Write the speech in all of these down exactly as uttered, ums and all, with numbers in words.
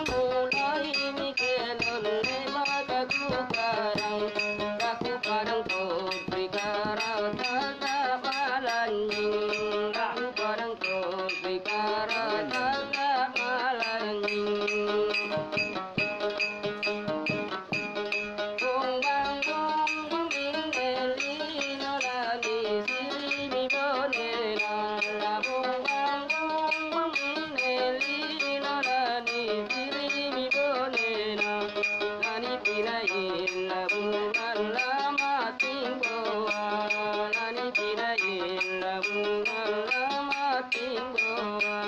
Mulaimi kelonne maka kukarang, kakukarang todri karatata malanynying, kakukarang todri karatata malanynying. Bongbang-bongbang minne lino lanisirimi bonena. Bongbang-bongbang minne lino lanisirimi bonena. Lanipinainna bungang lamatinggoa. Lanipinainna bungang lamatinggoa.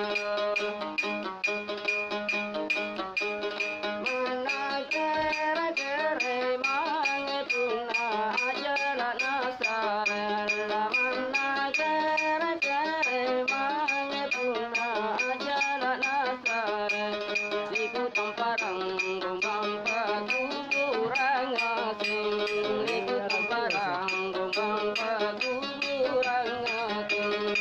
Manna kere-kere mange punna a'jala nasare, manna kere-kere mange punna a'jala nasare, likutamparang gombang pakuburang ngaseng, likutamparang gombang pakuburang ngaseng.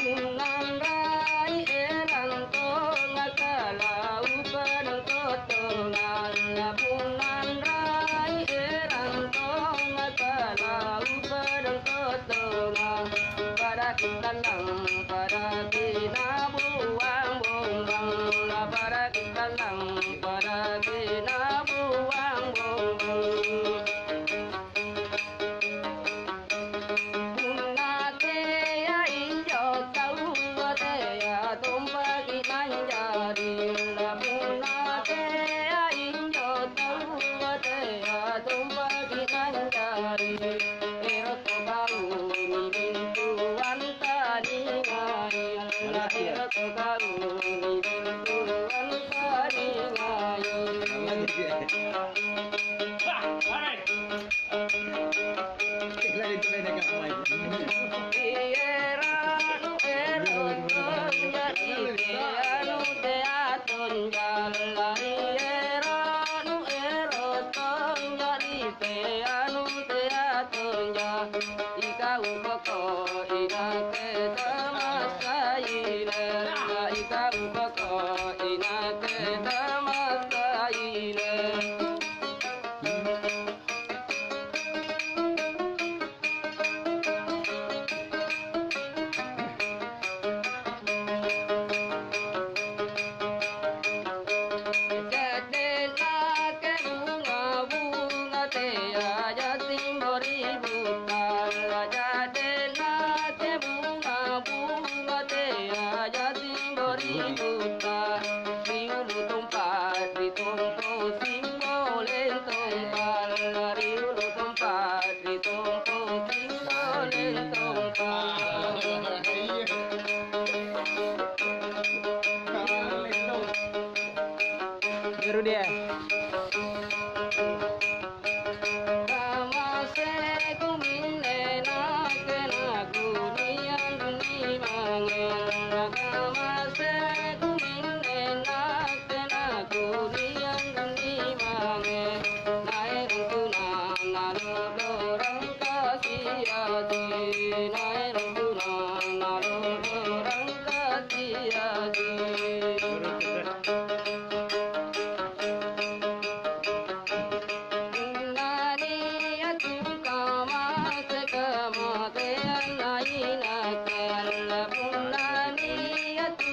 Punna anrai erang tonga kalau padang tottongang, punna anrai erang tonga kalau padang tottongang. Pada kitallang, pada kinabuang bombang, pada kitallang, pada kinabuang bombang. Punna tea injo taua tea tompaki manjari, punna tea injo taua tea tompaki manjari. Erokko kau nibintuang taningai, na erokko kau nibintuang taningai. Ieranu ero tonja, iteanu tea tonja, ieranu ero tonja, iteanu tea tonja. Ikau koko inakke tamassaile, ikau koko inakke tamassaile. Ja'dena ke bunga-bunga teaja timbori buta, ja'dena ke bunga-bunga teaja timbori buta. Ri ulu tompa ri tompo simboleng tompa, ri ulu tompa ri tompo simboleng tompa. Beru dia. Kamase'ku minne nakke nakuniang ri mange. Kamase'ku minne nakke nakuniang ri mange. Naerang tunang nalodorang kasiati, naerang tunang nalodorang kasiati. Punna nia' tu kamase kamateang nainakang, punna nia' tu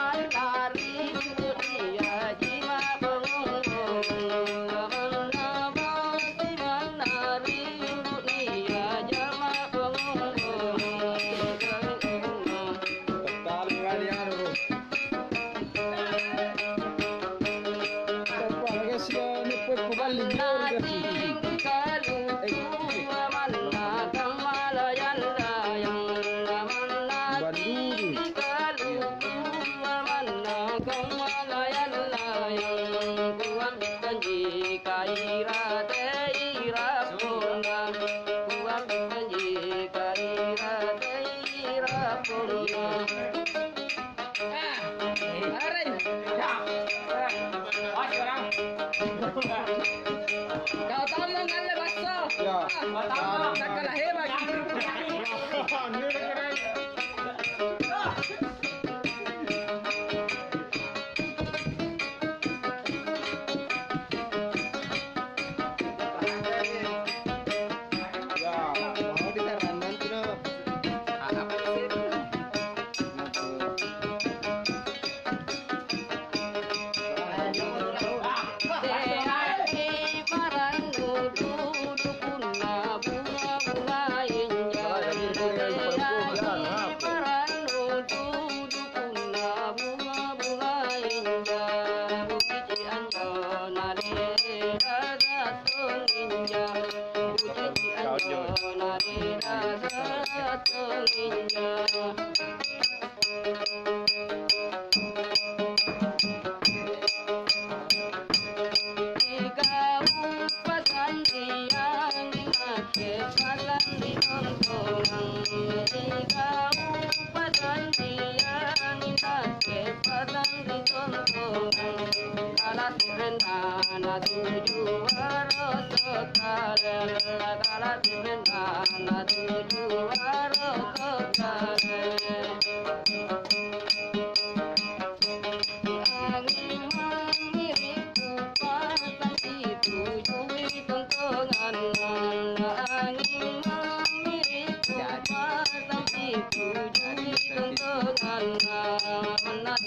Tattali kali anu, Bro. Apa lagi sih, ini kue kuballi jor, guys. Bandung. Ah, areng. Ya. Eh, masih orang. Kau tahu mau ngalle bakso? Ya. Ah, tahu. Takkala hebat. Ya, mau dikarang nanti, no.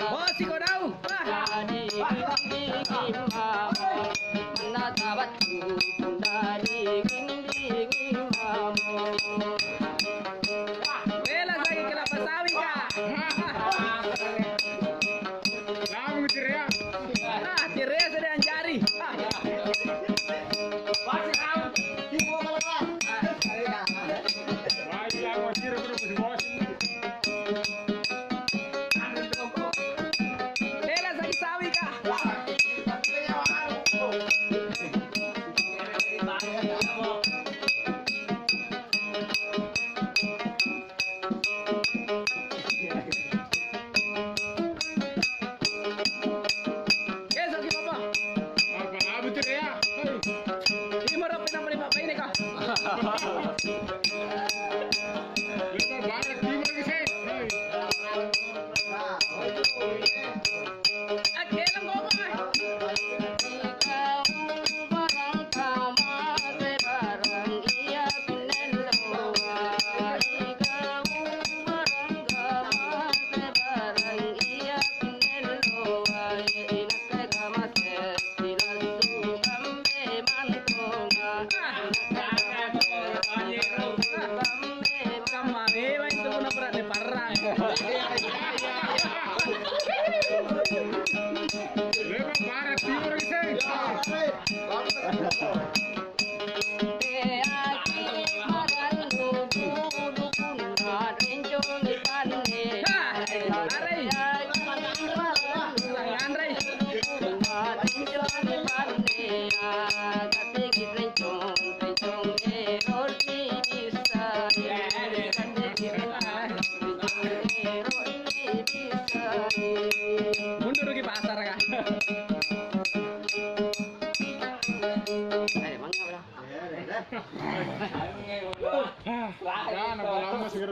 Oh, si Kodau. Ah. Bela lagi kelapa sawit, Kak. Lamu ceria. Ah, ceria sudah anjari. Ah. Lagi lamu ceria terus bos.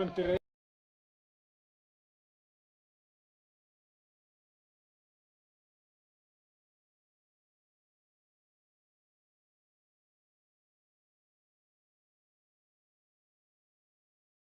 Menteri